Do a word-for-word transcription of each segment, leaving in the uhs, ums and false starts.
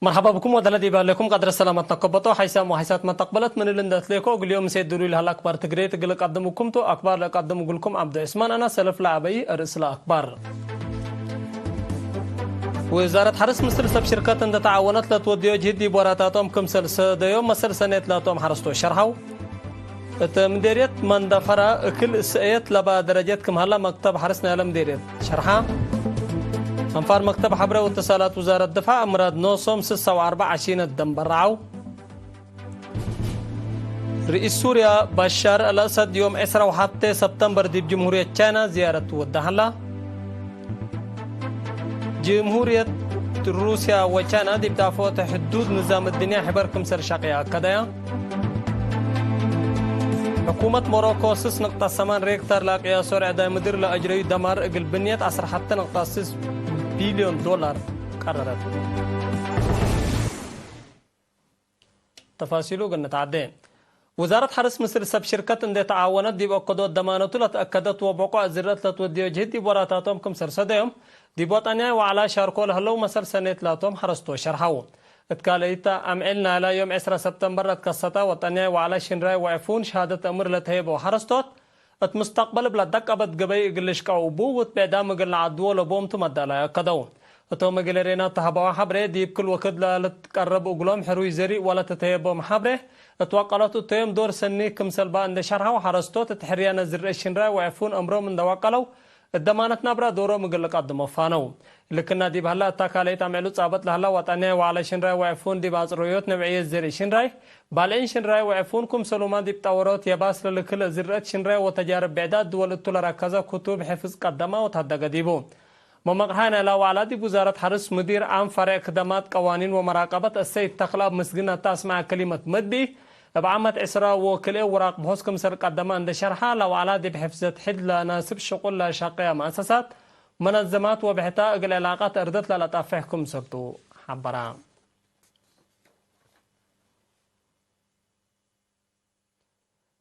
መርሐባ ብኩም ወደለ ዲብ ሀሌኩም ቀድረ ሰላመት ነከበጦ ሓይሳም ወሓይሳት መተቅበለት ምን እሊ እንደ እትሌኮ እግል ዮም ምሴ ድሉይ ለሀለ አክባር ትግሬ እግል እቀድም እኩምቱ። አክባር ለእቀድም እግልኩም ዐብዱ ዑስማን አና ሰለፍ ለአበይ ርእስ ለአክባር። ውዛረት ሐርስ ምስል ሰብ ሽርከት እንደ ተዓወነት ለትወድዮ ጅህድ ዲብ ወራታቶም ክምሰል ሰደዮም መሰል ሰኔት ላቶም ሐረስቶት ሸርሐው። እት ምዴርየት መንደፈራ እክል እሰእየት ለባ ደረጀት ክም ሀላ መክተብ ሐርስ ናይለ ምዴርየት ሸርሐ። አንፋር መክተብ ሐብሬ ወእትሳላት ውዛረት ድፋዕ ምራድ ኖሶም ስሳ ወአርበዕ ዐሺነት ደም በረዐው። ርኢስ ሱርያ ባሻር አልአሰድ ዮም ዕስራ ወሐቴ ሰብተምበር ዲብ ጅምሁርየት ቻይና ዝያረት ወደ ሀላ። ጅምሁርየት ሩስያ ወቻይና ዲብ ጣፎት ሕዱድ ንዛም እድንያ ሕበር ክምሰል ሸቅየ አከደያ። ሕኩመት ሞሮኮ ስስ ንቅጠት ሰማን ሬክተር ለቅያሶ ርዕዳይ ምድር ለአጅረዩ ደማር እግል ብንየት ዐስር ሐተ ንቅጠት ስስ ቢልዮን ዶላር ቀረረት። ተፋሲሉ እግል ንትዓዴ። ውዛረት ሐርስ ምስል ሰብ ሽርከት እንዴ ተዓወነት ዲብ አከዶት ደማነቱ ለትአከደት ወበቆዕ ዝረት ለትወድዮ ጅህድ ዲብ ወራታቶም ክምሰል ሰደዮም ዲብ ወጠንያይ ወዐላ ሻርኮ ለህለው መሰል ሰኔት ላቶም ሐረስቶት ሸርሐው። እት ካልአይት አምዕል ናይላ ዮም ዕስራ ሰብተምበር ለትከሰተ ወጠንያይ ወዐላ ሽንራይ ወዕፉን ሸሃደት እምር ለተሄበው ሐረስቶት እት ሙስተቅበል እብ ለደቀበት ገበይ እግል ልሽቀው እቡ ውት ብዕዳም እግል ለዐድዎ ለቦምቱ መዳላይ አከደው። እቶም እግል ሬና ተሀበዋ ሐብሬ ዲብ ክል ወክድ ለልትቀረብ እግሎም ሕሩይ ዘሪእ ወለትተየቦም ሐብሬ እት ወቀሎት እተዮም ዶር ሰኒ ክምሰል በ እንደ ሸርሐው ሐረስቶት እት ሕርያነ ዝርእ ሽንራይ ወዕፉን እምሮም እንደ ወቀለው እት ደማነት ናብራ ዶሮም እግል ልቀድሞ ፋነው። ልክና ዲብ ሀላ እታ ካልአይት አምዕሉ ጻበጥ ለሀላ ወጠንያይ ወዐለ ሽንራይ ወዕፉን ዲብ አጽሮዮት ነብዕየት ዘርእ ሽንራይ፣ ባልዒን ሽንራይ ወዕፉን ክምሰሉማ ዲብ ጠወሮት የባስ ለልክልእ ዝርአት ሽንራይ ወተጃርብ ብዕዳት ድወል እቱ ለረከዘ ክቱብ ሕፍዝ ቀደማ ወተሀደገ ዲቡ። መመቅርሃይ ናይላ ወዐላ ዲብ ውዛረት ሐርስ ሙዲር ዓም ፈሬዕ ክደማት ቀዋኒን ወመራቀበት እሰይድ ተክለአብ ምስግን አታ አስመዐ ከሊመት መድቢ፣ እብ ዓመት ዕስራ ወክልኤ ውራቅ ብሖስ ክምሰል ቀደመ እንደ ሸርሐ፣ ለወዐላ ዲብ ሕፍዘት ሕድ ለናስብ ሽቁል ለሸቅያ መአሰሳት፣ መነዘማት ወብሕታ እግል ዕላቀት እርደት ለለጠፍሕ ክምሰልቱ ሐበረ።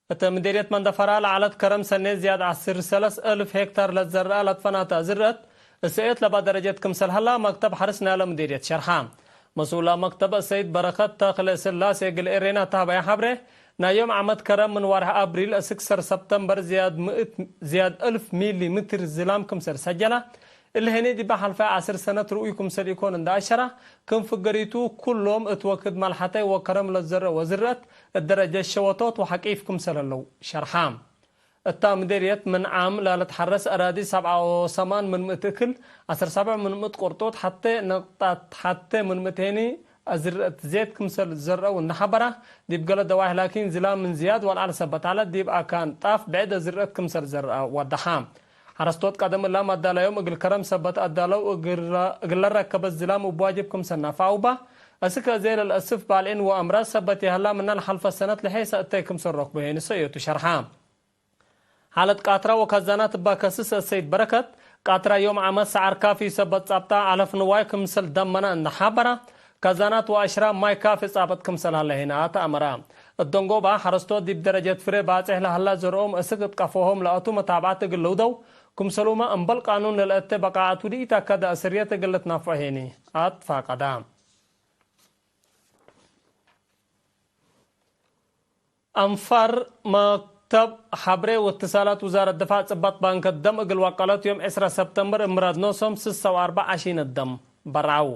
እት ምዴርየት መንደፈራ ለዐለት ከረም ሰኔ ዝያድ ዐስር ሰለስ እልፍ ሄክታር ለትዘረአ ለትፈናተ ዝርአት እሰኤት ለባ ደረጀት ክምሰል ሀላ መክተብ ሐርስ ናይለ ምዴርየት ሸርሐ። መስኡላ መክተብ እሰይድ በረከት ተክለ ስላሴ እግል ኤሬና ተሀበየ ሐብሬ፣ ናይ ዮም ዓመት ከረም ምን ዋርሕ አብሪል እስክ ሰር ሰብተምበር ዝያድ ምእት፣ ዝያድ እልፍ ሚሊ ምትር ዝላም ክምሰል ሰጀለ። እሊ ህኔ ዲበ ሐልፈ ዐስር ሰነት ርኡይ ክምሰል ኢኮን እንደ አሸረ፣ ክም ፍገሪቱ ኩሎም እት ወክድ መልሐተይ ወከረም ለዘረእ ወዝረአት እት ደረጀት ሸወቶት ወሐቂፍ ክምሰል ህለው ሸርሐ። እታ ምዴርየት ምን ዓም ለልትሐረስ አራዲ ሰብዓ ወሰማን ምን ምእት እክል፣ ዐስር ሰብዕ ምን ምእት ቁርጡት፣ ሐቴ ነቅጣት ሐቴ ምን ምእት ሄኒ አዝረአት ዜት ክምሰል ዘረአው እንደ ሐበረ፣ ዲብ ገሌ ደዋይሕ ላኪን ዝላም ምን ዝያድ ወለዐል ሰበት ዐለ፣ ዲብ አካን ጣፍ ብዕድ አዝረአት ክምሰል ዘረአ ወደሐ። ሐረስቶት ቀደም እላ መዳለዮም እግል ከረም ሰበት አዳለው እግል ለረከበት ዝላም እብ ዋጅብ ክምሰል ናፈዐው በ። አስክ አዜ ለልአስፍ ባልዒን ወአምራድ ሰበት ይሀላ ምነ ለሐልፈ ሰነት ለሔሰ እተይ ክምሰል ረክቦ ሄኒ ሰእዮቱ ሸርሐ። ሓለት ቃትራ ወካዛናት እባ ከስስ አሰይድ በረከት፣ ቃትራ ዮም ዓመት ሰዓር ካፊ ሰበት ጻብጣ ዐለፍ ንዋይ ክምሰል ደመነ እንደ ሐበረ፣ ካዛናት ወአሽራብ ማይ ካፊ ጻብጥ ክምሰል ሀለ ሄነ አትአመረ። እት ደንጎባ ሐረስቶት ዲብ ደረጀት ፍሬ ባጽሕ ለሀላ ዘርኦም እስክ እት ቀፎሆም ለአቱ መታብዐት እግል ልውደው፣ ክምሰሉመ እምበል ቃኑን ለልአቴ በቃዐቱ ለኢተአከደ አስርየት እግል ልትናፈዕ ሄኒ አትፋቀደ። አንፋር መክተብ ሐብሬ ወእትሳላት ውዛረት ድፋዕ ጽባጥ ባንከ ደም እግል ዋቀለት ዮም ዕስራ ሰብተምበር እብ ምራድ ኖሶም ስሳ ወአርበዕ ዐሺነት ደም በርዐው።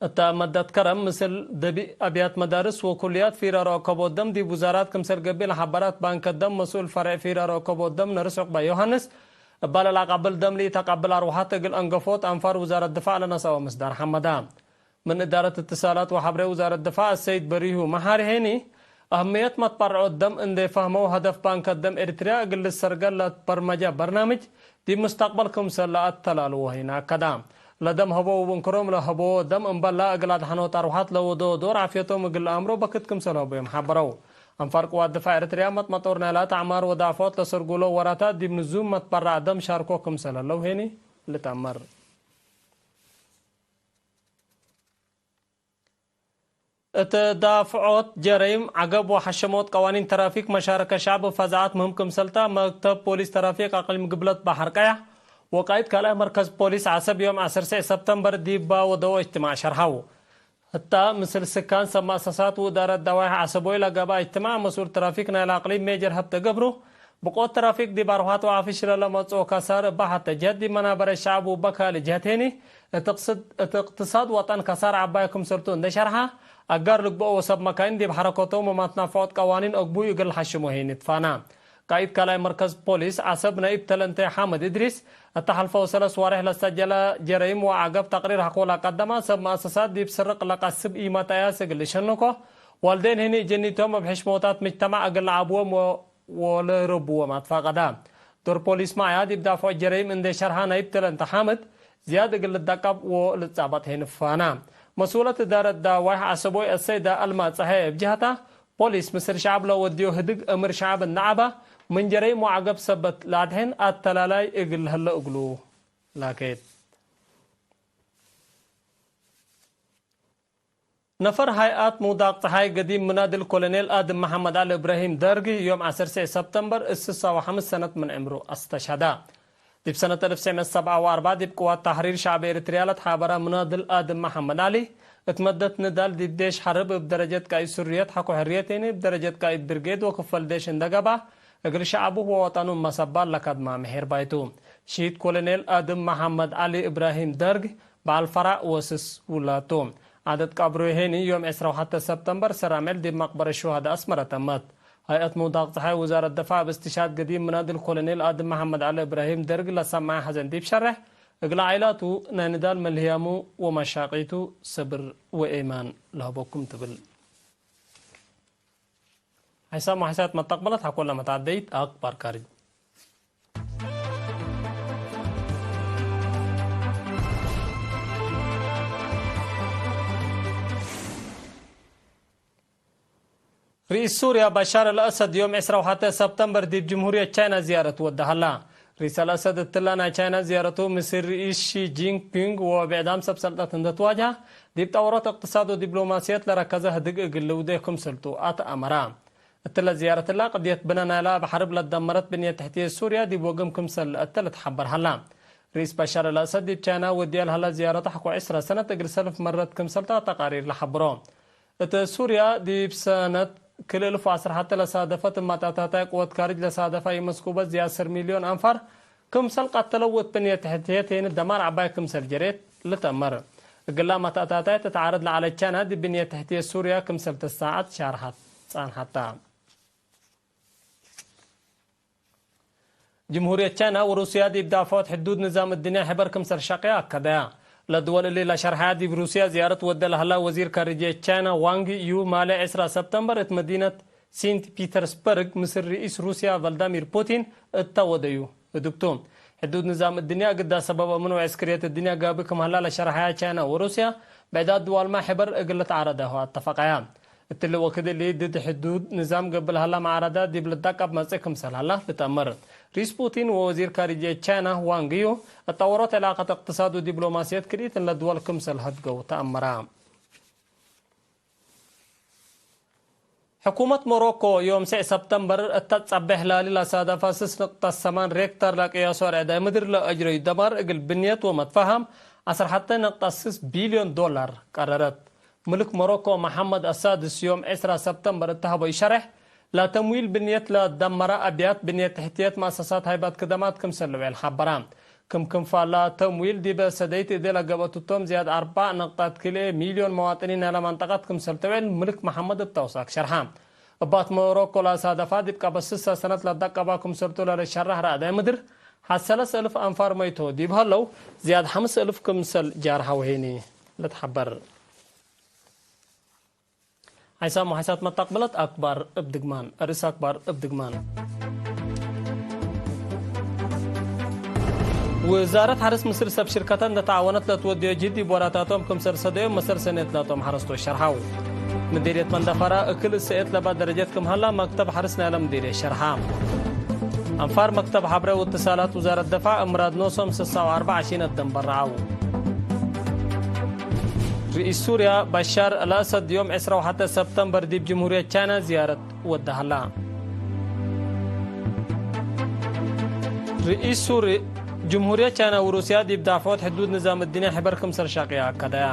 እተ መደት ከረም ምስል ደቢእ አብያት መዳርስ ወኩልያት ፊራሮ ከቦ ደም ዲብ ውዛራት ክምሰል ገብእ ለሐበራት ባንከ ደም መስኡል ፈሬዕ ፊራሮ ከቦ ደም ነርስ ዑቅባይ ዮሐንስ፣ እባ ለለአቀብል ደም ለኢተቀብል አርወሐት እግል አንገፎት አንፋር ውዛረት ድፋዕ ለነሰአወ ምስዳር ሐመዳ። ምን እዳረት እትሳላት ወሐብሬ ውዛረት ድፋዕ አሰይድ በሪሁ መሐሪ ሄኒ፣ አህምየት መትበርዖት ደም እንዴ ፈህመው፣ ሀደፍ ባንከ ደም ኤሪትርያ እግል ልሰርገ ለትበርመጀ በርናምጅ ዲብ ሙስተቅበል ክምሰል ለአተላልዎ ሄነ አከዳ። ለደም ሀቦ ወእብ እንክሮም ለሀቦ ደም እምበል እግል አድሐኖት አርወሐት ለወደው ዶር ዓፍየቶም እግል ለአምሮ በክት ክምሰል ሀቦዮም ሐበረው። አንፋር ቅዋት ድፋዕ ኤሪትርያ መጥመጦር ናይላት አዕማር ወዳፎት ለሰርጉሎ ወራታት ዲብ ንዙም መትበራዕ ደም ሻርኮ ክምሰል ህለው ሄኒ ልትአመር። እት ዳፍዖት ጀረይም ዐገብ ወሐሸሞት ቀዋኒን ተራፊክ መሻረከ ሸዕብ ፈዛዐት ምህም ክምሰልታ፣ መክተብ ፖሊስ ተራፊክ አቅሊም ግብለት በሐር ቀያሕ ወቃይድ ካልአይ መርከዝ ፖሊስ ዐሰብ ዮም ዐሰርሰዕ ሰብተምበር ዲባ ወደወ እጅትማዕ ሸርሐው። ህታ፣ ምስል ስካን ሰብ መአሰሳት ወእዳረት ደዋይሕ ዐሰቦይ ለገብአ እጅትማዕ መስኡል ትራፊክ ናይለ አቅሊም ሜጀር ሀብተ ገብሩ፣ ብቆት ትራፊክ ዲብ አርወሐት ወአፍሽ ለለመጽኦ ከሳር እበ ሐተ ጀህት ዲብ መናበረ ሸዐብ ወእበ ካልእ ጀህት ሄኒ፣ እት እቅትሳድ ወጠን ከሳር ዐባይ ክምሰልቱ እንዴ ሸርሐ፣ አጋር ልግበኦ ወሰብ መካይን ዲብ ሐረከቶም ወማትናፈዖት ቀዋኒን አግቡይ እግል ለሐሽሞ ሄኒ ትፋና። ቃኢድ ካልኣይ መርከዝ ፖሊስ ዐሰብ ነኢብ ተለንቴ ሓምድ እድሪስ፣ እተ ሐልፈው ሰለስ ዋሬሕ ለሰጀለ ጀረይም ወዐገብ ተቅሪር ሐቆ ለቀደመ፣ ሰብ መአሰሳት ዲብ ስርቅ ለቀስብ ኢመጠያስ እግል ልሸንኮ፣ ዋልዴን ህኒ እጀኒቶም እብ ሕሽሞታት ምጅተማዕ እግል ለዐብዎም ወ-፣ ወለረብዎም አትፋቀደ። ዶር ፖሊስ ማያ ዲብ ዳፍዖ ጀረይም እንዴ ሸርሐ ነኢብ ተለንቴ ሓምድ፣ ዝያድ እግል ልደቀብ ወልትጻበጥ ህኒ ፋና። መስኡለት እዳረት ደዋይሕ ዐሰቦይ አሰይደ አልማ ጸሃየ እብ ጀህታ፣ ፖሊስ ምስል ሸዐብ ለወድዮ ህድግ እምር ሸዐብ እንደ ዐበ፣ ምን ጀረይም ወዐገብ ሰበት ለአድሕን አተላላይ እግል ለህለ እግሉ ላኬት። ነፈር ሀይአት ሙዳቅ ጸሓይ ገዲም ምናድል ኮሎኔል አድም መሐመድ ዐሊ እብራሂም ደርግ፣ ዮም ዐሰርተ ሰብተምበር፣ እስሳ ወሐምስ ሰነት ምን ዕምሩ አስተሸሃዳ። ዲብ ሰነት አልፍ ወትሰዕ መእት ሰብዓ ወአርበዕ ዲብ ቅዋት ተሕሪር ሸዕብ ኤሪትርያ ለትሓበረ ምናድል አድም መሐመድ ዐሊ፣ እት መደት ንዳል ዲብ ዴሽ ሐርብ እብ ደረጀት ቃኢድ ሱርየት ሐቆ ሕርየት ሄኒ፣ እብ ደረጀት ቃኢድ ብርጌድ ወክፈል ዴሽ እንደ ገብአ፣ እግል ሸዐቡ ወወጠኑ መሰባል ለከድማ ምሒር ባይቱ። ሽሂድ ኮሎኔል አድም መሐመድ ዐሊ እብራሂም ደርግ፣ በዐል ፈራዕ ወስስ ውላድ ቱ። ዓደት ቀብሩ ሄኒ ዮም ዕስራ ወሐተ ሰብተምበር ሰራምዕል ዲብ መቅበረት ሹሀዳ አስመረ ተመት። ሀይአት ሙዳቅ ጸሓይ ውዛረት ደፋዕ እብ እስትሽሃድ ገዲም ምናድል ኮሎኔል አድም መሐመድ ዐሊ እብራሂም ደርግ ለሰመዐ ሐዘን ዲብ ሸሬሕ፣ እግለ ዓኢላቱ ናይ ንዳል መልህያሙ ወመሻቂቱ ሰብር ወኤማን ለሀበኩም ትብል። ሐይሳም ወሐይሳት መተቅበለት ሐቆለ መትዐደይት አክባር ካርጅ። ርኢስ ሱርያ በሻር አልአሰድ ዮም ዕስራ ወሐተ ሰብተምበር ዲብ ጅምሁርየት ቻይና ዝያረት ወደ ሀላ። ርኢስ አልአሰድ እትላ ናይ ቻይና ዝያረቱ ምስል ርኢስ ሺ ጂንፒንግ ወብዕዳም ሰብ ሰልጠት እንደ ትዋጅሀ፣ ዲብ ጠወሮት እቅትሳድ ወዲብሎማስየት ለረከዘ ህድግ እግል ልውዴ ክምስልቱ አትአመራ። እትለ ዝያረትላ ቅድየት ብነ ናይላ እብ ሐርብ ለትደመረት ብንየት ተሕትየት ሱርያ ዲብ ወግም ክምሰል ለአተ ልትሐበር ሀላ። ርኢስ በሻር አልአሰድ ዲብ ቻይና ወድየ ለሀላ ዝያረት አሕኮ ዕስረ ሰነት እግል ሰልፍ መረት ክምሰልታ ተቃሪር ለሐብሮ። እት ሱርያ ዲብ ሰነት ክልኤ እልፍ ወዐስር ሐተ ለሳደፈት እማጣታታይ ቅወት ካርጅ ለሳደፋ ኢመስኩበት ዝያድ ዐስር ሚልዮን አንፋር ክምሰል ቀተለው ወእት ብንየት ተሕትየት ሄኒ ደማር ዐባይ ክምሰል ጀሬት ልትአመር። እግላ መታእታታይ ትትዓረድ ለዐለት ቻይና ዲብ ብንየት ተሕትየት ሱርያ ክምሰል ትሳዐድ ሻርሐት ጸንሐታ። ጅምሁርየት ቻይና ወሩስያ ዲብ ዳፍዖት ሕዱድ ንዛም እድንያ ሕበር ክምሰል ሸቅያ አከደያ። ለድወል እሊ ለሸርሐያ ዲብ ሩስያ ዝያረት ወደ ለሀላ ወዚር ካርጅየት ቻይና ዋንግ ዩ ማሌ ዕስራ ሰብተምበር እት መዲነት ሲንት ፒተርስበርግ ምስል ርኢስ ሩስያ ቭላድሚር ፑቲን እተ ወደዩ። ህዱግቱ፣ ሕዱድ ንዛም እድንያ እግዳ ሰበብ አምን ወዕስክርየት እድንያ ጋቢ ክም ሀላ ለሸርሐያ ቻይና ወሩስያ፣ ብዕዳት ድዋልመ ሕበር እግል ልትዓረዳሁ አተፈቀያ። እትሊ ወክድ እሊ ድድ ሕዱድ ንዛም ገብእ ለሀላ መዓረዳት ዲብ ልዳቀብ መጽእ ክምሰል ሀላ ልትአመር። ርኢስ ፑቲን ወወዚር ካርጅየት ቻይና ዋንግ ዩ፣ እት ጠወሮት ዕላቀት እቅትሳድ ወዲብሎማስየት ክልኢትን ለድወል ክምሰል ሀድገው ተአመራ። ሕኩመት ሞሮኮ ዮም ሴዕ ሰብተምበር እተ ጸቤሕ ላሊ ለሳደፈ ስስ ንቅጠት ሰማን ሬክተር ለቅያሶ ርዕደ ምድር ለአጅረዩ ደማር እግል ብንየት ወመትፈሃም ዐስር ሐተ ንቅጠት ስስ ቢልዮን ዶላር ቀረረት። ምልክ ሞሮኮ መሐመድ አሳድስ ዮም ዕስራ ሰብተምበር እተ ሀበዩ ሸሬሕ፣ ለተምዊል ብንየት ለደመረ አብያት ብንየት ተሕትየት መአሰሳት ሃይባት ክደማት ክምሰል ልውዕል ሐበረ። ክም ክም ፋላ ተምዊል ዲበ ሰደይት እዴ ለገብአት እቶም ዝያድ አርበዕ ነቅጣት ክልኤ ሚልዮን መዋጥኒን ናይለ መንጠቀት ክምሰል ተውዕል ምልክ መሐመድ እብ ተውሳክ ሸርሐ። እባት ሞሮኮ ለአሳደፋ ዲብ ቀበት ስሳ ሰነት ለደቀባ ክምሰልቱ ለልሸረሕ ረአዳይ ምድር፣ ሐሰለስ እልፍ አንፋር መይቶ ዲብ ሀለው፣ ዝያድ ሐምስ እልፍ ክምሰል ጃርሐው ሄኒ ልትሐበር። ሐይሳም ወሐይሳት መተቅብለት አክባር እብ ድግማን፣ አርስ አክባር እብ ድግማን። ውዛረት ሐርስ ምስል ሰብ ሽርከተ እንደ ተዓወነት ለትወድዮ ጅህድ ዲብ ወራታቶም ክምሰል ሰደዮም መሰል ሰኔት ላቶም ሐረስቶች ሸርሐው። ምዲርየት መንደፈራ እክል እሰኤት ለባ ደረጀት ክም ሀላ መክተብ ሐርስ ናይለ ምዲርየት ሸርሐ። አንፋር መክተብ ሐብረ ወእትሳላት ውዛረት ደፋዕ እምራድ ኖሶም ስሳ ወአርበዕ ሺነት ደንበር ረዐው። ርኢስ ሱርያ በሻር አልአሰድ ዮም ዕስራ ወሐተ ሰብተምበር ዲብ ጅምሁርየት ቻይና ዝያረት ወደ ሀላ። ርኢስ ሱር-፣ ጅምሁርየት ቻይና ወሩስያ ዲብ ዳፍዖት ሕዱድ ንዛም እድንያ ሕበር ክምሰል ሻቅያ አከደያ።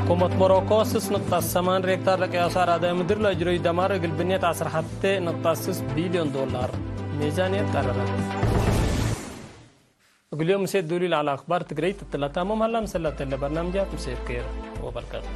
ሕኩመት ሞሮኮ ስስ ንቅጠት ሰማን ሬክታር ለቅያሱ አራዳይ ምድር ለአጅረዩ ደማር እግል ብንየት ዐስር ሐቴ ንቅጠት ስስ ቢልዮን ዶላር ሜዛንየት ቀረረ። እግልዮም ምሴት ዱሊ ለዐለ አክባር ትግረይት እትለ ታምም ሀላ። ምሰል ለተሌ በርናምጃት ምሴት ኬር ወበርከት።